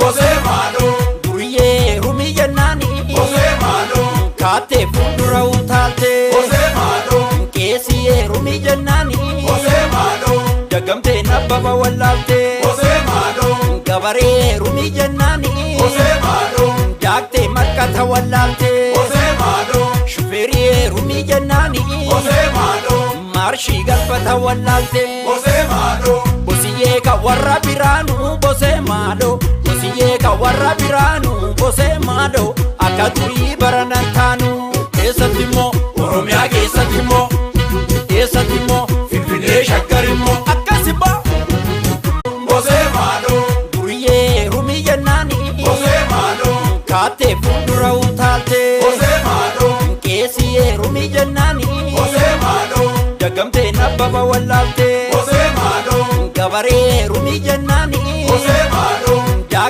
Bosee maaloo. Duriyyee rumii jennaani. Bosee maaloo. Kaattee fuuldura utaaltee. Bosee maaloo. Qeesii rumii jennaani. Bosee maaloo. Dagamtee nabbaba wallaaltee. Bosee maaloo. Gabaree rumii jennaani. Bosee maaloo. Daaktee makkata wallaaltee. Bosee maaloo. Shufeerii rumii jennaani. Bosee maaloo. Maarshii galfata wallaaltee. Bosee maaloo. Bosiyyee ka warra biraanu bosee maaloo. Bosiyyee ka warra biraanu bosee maaloo. Akka durii baranan taanu. Keessatti immoo Oromiyaa keessatti immoo keessatti immoo Finfinnee Shaggar immoo akkas immoo. Bosee maaloo. Duriyyee rumii jennaani. Bosee maaloo. Kaattee fuuldura utaaltee. Bosee maaloo. Qeesii rumii jennaani. Bosee maaloo. Dagamtee nabbaba wallaaltee. Bosee maaloo. Gabaree rumii jennaani.